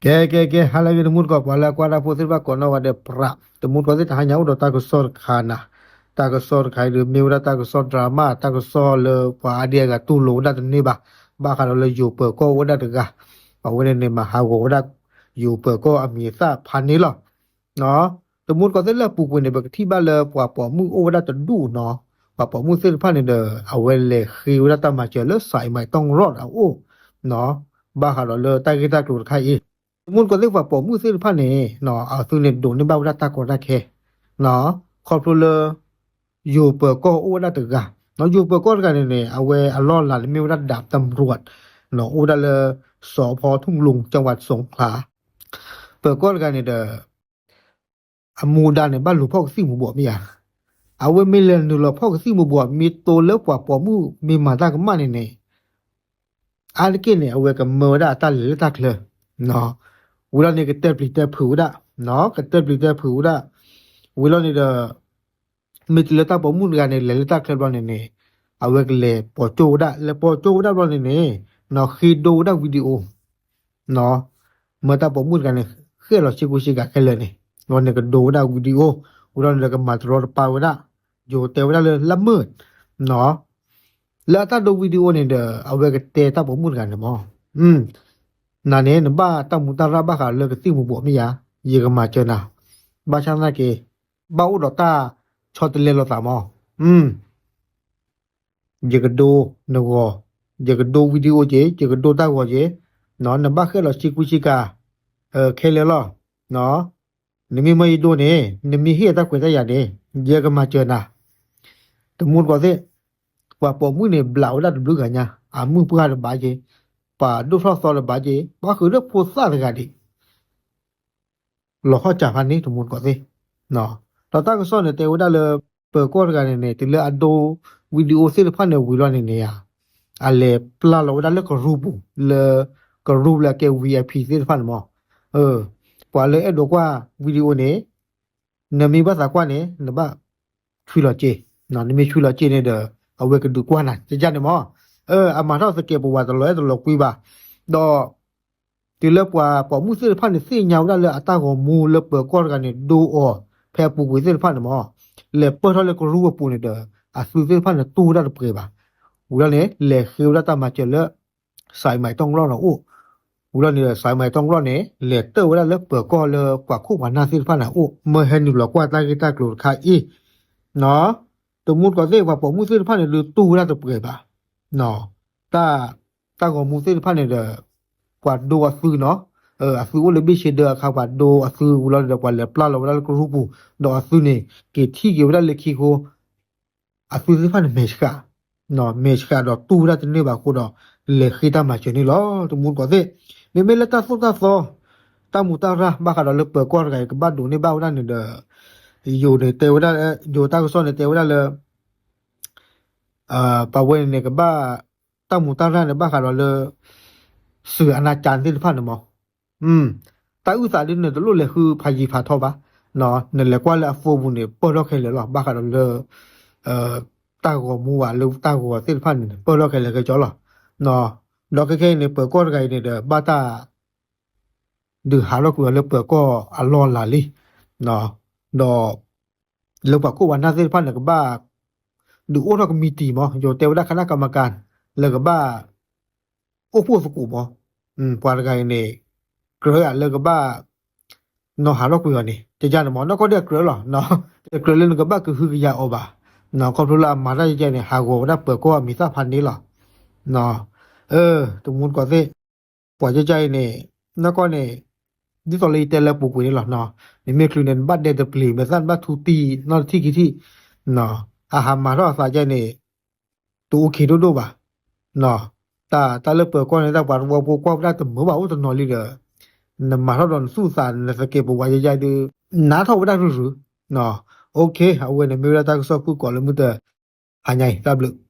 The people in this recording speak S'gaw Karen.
ကဲ ကဲ ကဲ ဟါလၢအဂ့ၤ တမူတကိး ပှၤလၢအကွၢ်တၢ်ဖိသ့ၣ်တဖၣ်ကိးနီၢ်ဂၤဒဲး ပြး တမူတကိးသ့ၣ် တဟါညါအိၣ်ဒီးတၢ်ကစီၣ်တခါနၤ, တၢ်ကစီၣ်တခါအံၤဒီး မ့ၢ်ဝဲဒၣ်တၢ်ကစီၣ် drama တၢ်ကစီၣ်လၢပှၤအါဒံအါဂၤတူၢ်လိာ်ဝဲဒၣ်တန့ၢ်ဘၣ်, ဘၣ်ဃးဒီးလၢယိၤပၢၤကီၢ်အိၣ်ဝဲဒၣ်တဂၤ, အဝဲန့ၣ်န့ၣ် မၤဟးဂီၤဝဲဒၣ် ယိၤပၢၤကီၢ်အမံၤအသၣ်ဖးန့ၣ်လီၤ. တမူတကိးသ့ၣ် လၢအပူၤကွံာ်န့ၣ် ပကထံၣ်ဘၣ်လၢပှၤပိာ်မုၣ်အိၣ်ဝဲဒၣ်တဒူၣ်နီၤ, ပှၤပိာ်မုၣ်သ့ၣ်တဖၣ်န့ၣ်ဒီး အဝဲလဲၤဃ့ဝဲဒၣ်တၢ်မၤစၢၤလၢ စးအံမၤတီၢ်ရီၣ်အအိၣ်နီၤ, ဘၣ်ဃးဒီးလၢတၢ်ဂ့ၢ်တၢ်ကျိၤတခါအံၤ, တမူတကိးသ့ၣ် ပှၤပိာ်မုၣ်သ့ၣ်တဖၣ်န့ၣ် အသုန့ၣ်ဒိးန့ၢ်ဘၣ်ဝဲဒၣ်တၢ်ကီတၢ်ခဲ ခီဖျိလၢ ယိၤပၢၤကီၢ်အိၣ်ဝဲဒၣ်တဂၤ, ယိၤပၢၤကီၢ်တဂၤန့ၣ်န့ၣ် အဝဲအလီၢ်အလၤန့ၣ်မ့ၢ်ဝဲဒၣ် ดาบตำรวจ အိၣ်ဝဲဒၣ်လၢ สภ.ทุ่งลุง จังหวัดสงขลา, ပၢၤကီၢ်တဂၤန့ၣ်ဒီး အမူဒါန့ၣ် ဘၣ်လူၤဖီၣ်ကသံၣ်မူၤဘှီးမ့ၢ်ဧါ, အဝဲမ့ၢ်လဲၤနုာ်လီၤဖီၣ်ကသံၣ်မူၤဘှီး မ့ၢ်တိလၢပှၤပိာ်မုၣ်မ့ၢ်မၤတၢ်ကမၣ်န့ၣ်န့ၣ် အါတက့ၢ်န့ၣ် အဝဲကမၢဝဲဒၣ်အတၢ်လဲၤလၢတၢ်ချၢ, ဝံၤလီၤန့ၣ် ကတဲပျံၤတဲဖုးဝဲဒၣ်, ကတဲပျံၤတဲဖုးဝဲဒၣ်, ဝံၤလီၤန့ၣ်ဒီး မ့ၢ်တုၤလၢတၢ်ပိာ်မုၣ်တဂၤန့ၣ် လဲၤလၢတၢ်ချၢဘျီန့ၣ်န့ၣ် အဝဲကလဲၤပိာ်ကၠိဝဲဒၣ်, လဲၤပိာ်ကၠိဝဲဒၣ်ဘျီန့ၣ်န့ၣ် ဃ့ဒိဝဲဒၣ် video မၢတၢ်ပိာ်မုၣ်တဂၤန့ၣ် ဃဲၣ်လီၤဆ့ကူဆ့ကၤခဲလၢာ်န့ၣ်, ဝံၤန့ၣ်ကဒိဝဲဒၣ် video, ဝံၤလီၤန့ၣ်ဒီးကမၤတရီတပါဝဲဒၣ်, ယိၤတဲဝဲဒၣ်လၢ ละเมิด လၢအတၢ်ဒိ video န့ၣ်ဒီး အဝဲကတဲတၢ်ပိာ်မုၣ်တဂၤန့ၣ်မၢ်, နၤန့ၣ် နဘၣ်တၢ်မူတၢ်ရၢ်ဘၣ်ဃးလၢကသံၣ်မူၤဘှီးမ့ၢ်ဧါ, ယကမၤစၢၤနၤ, ဘၣ်ဆၣ်သနာ်က့ ဘၣ်အိၣ်ဒီးတၢ်ဆီတလဲလိာ်သးမၢ် ယကဒိနဂီၤ, ယကဒိ video က့ၤ, ယကဒိတၢ်ဂီၤက့ၤ, နဘၣ်ဃဲၣ်လီၤဆ့ကူဆ့ကၤ ခဲလၢာ်လီၤ. နမ့ၢ်မၢယဒိန့ၣ် နမ့ၢ်ဟ့ၣ်တၢ်ခွဲးတၢ်ယာ်န့ၣ် ယကမၤစၢၤနၤ. တမူတကိးသ့ၣ်, ပှၤပိာ်မုၣ်န့ၣ် ဘျးဝဲဒၣ်တဘျုးဂၤညါ, အမုၢ်ပှၢ်တဘၣ်က့ၤ, ပှၤဒိၣ်ထီၣ်သီတဘၣ်က့ၤ, ပှၤဃုာ်ဒီးဖိသၣ်တဂၤဒံး လီၤဟီၣ်စၢ်ဖးန့ၣ် တမူတကိးသ့ၣ်, ဒီးတၢ်ကစီၣ်န့ၣ် တဲဝဲဒၣ်လၢ ပၢၤကီၢ်တဂၤန့ၣ်န့ၣ် တုၤလၢအဒိ video သ့ၣ်တဖၣ်န့ၣ်ဝံၤလီၤန့ၣ်န့ၣ်ဧါ, အလဲၤပျၢ်လီၤဝဲဒၣ်လၢကရူၢ်ပူၤ လၢကရူၢ်လၢအကဲ VIP သ့ၣ်တဖၣ်န့ၣ်မၢ်, ပှၤလၢအဲၣ်ဒိးကွၢ် video န့ၣ် နမ့ၢ်ဘၣ်သးကွၢ်န့ၣ် နဘၣ်ဆွံလီၤစ့, နမ့ၢ်ဆွံလီၤစ့န့ၣ်ဒီး အဝဲကဒုးကွၢ်နၤ ကကန့ၣ်မၢ်, အမၤထီၣ်သကဲးပဝးတလီၤအဲၣ်တလီၤကွံဘၣ်, ဒီး တုၤလၢပှၤပိာ်မုၣ်သ့ၣ်တဖၣ်န့ၣ် သ့ၣ်ညါဝဲဒၣ်လၢအတၢ်ဂီၤမူလၢပၢၤကီၢ်တဂၤန့ၣ် ဒိအီၤ ဖဲအပူၤကွံာ်သ့ၣ်တဖၣ်န့ၣ်မၢ်, လဲၤပၢၢ်ထီၣ်လၢကရူၢ်အပူၤန့ၣ်ဒီး အသုသ့ၣ်တဖၣ်န့ၣ်တူၢ်ဝဲဒၣ်တပှဲၤဘၣ်, ဝံၤလီၤန့ၣ် လဲၤဃ့ဝဲဒၣ်တၢ်မၤစၢၤလၢ စးအံမၤတီၢ်ရီၣ်န့ၣ်အိၣ်, ဝံၤလီၤန့ၣ်ဒီး စးအံမၤတီၢ်ရီၣ်န့ၣ် လဲၤတၢၢ်ဝဲဒၣ်လၢပၢၤကီၢ်လၢပှၤခိၣ်ပှၤနၢ်သ့ၣ်တဖၣ်န့ၣ်အိၣ် မၢဟဲနုာ်လီၤကွၢ်တၢ်ဂ့ၢ်တၢ်ကျိၤတခါအံၤ, တမူတကိးသ့ၣ် ပှၤပိာ်မုၣ်သ့ၣ်တဖၣ်န့ၣ် ဒုးတူၢ်ဝဲဒၣ်တပှဲၤဘၣ်, တၢ် တၢ်ဂီၤမူသ့ၣ်တဖၣ်န့ၣ်ဒီး ပှၤဒိအသုနီၤ, အသုအိၣ်လၢဘ့ၣ်ဆ့ဒၢအခါ ပှၤဒိအသုဝံၤလီၤန့ၣ်ဒီး ပှၤလဲၤပျၢ်လီၤဝဲဒၣ်လၢကရူၢ်ပူၤ, ဒီးအသုန့ၣ် က့ၤထံၣ်က့ၤဝဲဒၣ်လၢခံခိ အသုသ့ၣ်တဖၣ်န့ၣ် မဲာ်ဆှး, မဲာ်ဆှးဒီးတူၢ်ဝဲဒၣ်တန့ၢ်ဘၣ်အဃိဒီး လဲၤဃ့တၢ်မၤစၢၤန့ၣ်လီၤ တမူတကိးသ့ၣ်, မ့မ့ၢ်လၢတၢ်သိၣ်တၢ်သီ တၢ်မူးတၢ်ရၢ် ဘၣ်ဃးဒီးလၢပၢၤကီၢ်တဂၤအံၤ ကဘၣ်ဒိးန့ၢ်ဘၣ်ဝဲဒၣ်န့ၣ်ဒီး ယိၤန့ၣ်တဲဝဲဒၣ်, ယိၤတၢ်ကစီၣ်န့ၣ်တဲဝဲဒၣ်လၢ ပဝဲန့ၣ်န့ၣ် ကဘၣ် တၢ်မူးတၢ်ရၢ်န့ၣ် ဘၣ်ဃးဒီးလၢ စူၤအနါကၠါသ့ၣ်တဖၣ်န့ၣ်မး, တၢ်အုၣ်သးဒ်န့ၣ် တလိၣ်လဲၤဃုဖးယံၤဖးထီဘၣ်, နလဲၤကွၢ်လၢအ phone ပူၤန့ၣ် ပၢၢ်ထီၣ်ခဲလၢာ်လီၤ. ဘၣ်ဃးဒီးလၢ တၢ်ဂီၤမူဘၣ်လၢတၢ်ဂီၤသ့ၣ်တဖၣ်န့ၣ် ပၢၢ်ထီၣ်ခဲလၢာ်ခဲဆ့လီၤ. ဒီးခဲခဲအံၤန့ၣ် ပၢၤကီၢ်တဂၤအံၤန့ၣ်ဒီး ဘၣ်တၢ် ဒုးဟးထီၣ်ကွံာ်အီၤလၢပၢၤကီၢ်အလီၢ်အလၤလံ, ဒီး လၢပှၤခိၣ်ပှၤနၢ်သ့ၣ်တဖၣ်န့ၣ် ကဘၣ် ဒုးအိၣ်ထီၣ်ကမံးတံာ်မး, ယိၤတဲဝဲဒၣ် คณะกรรมการ လၢကဘၣ် အိၣ်ဖှိၣ်သကိးမး, ပှၤတဂၤအံၤန့ၣ် ကြၢးဧါလၢကဘၣ် နီၤဟးထီၣ်ကွံာ်အီၤန့ၣ် ကကန့ၣ်မး နီၢ်ကီၢ်ဒဲးကြၢးလီၤ, တကြၢးလၢနကဘၣ်ကဟုကယာ်အီၤဘၣ်, ခီဖျိလၢအမၤတၢ်ကကန့ၣ် ဟးဂီၤဝဲဒၣ်ပၢၤကီၢ်အမံၤသၣ်ဖးန့ၣ်လီၤ. တမူတကိးသ့ၣ် ပှၤကကအံၤန့ၣ် နီၢ်ကီၢ်န့ၣ် ဒ်သိးလၢယတဲလၢပူၤကွံာ်န့ၣ်လီၤ, နမ့ၢ်ချုးန့ၣ် နဘၣ်ဒဲတပျ့ၤ မ့ၢ်သၣ်နဘၣ်ထူတံၢ်နီတထံၣ်ခံထံၣ်, အဟးမၤထီၣ်အသးကန့ၣ် တအိၣ်ခံဒိၣ်ဒိၣ်ဘၣ်, တၢ် တၢ်လၢပၢၤကီၢ်န့ၣ် တၢ်ပှၤတဝီဖိကွၢ်ဝဲဒၣ်တမုာ်ဘၣ်အိၣ်တနီၤလံဒီး နမၤထီၣ်ဒီးနသူၣ်သး နသကဲးပဝးယဲယဲဒုး နါထီၣ်ဝဲဒၣ်ရုၢ်ရုၢ်, OK အဝဲန့ၣ်မ့ၢ်ဝဲဒၣ်တၢ်ကစီၣ်ဖုၣ်ကိာ်လၢမုၢ်တဟါညါအံၤ တၢ်ဘျုး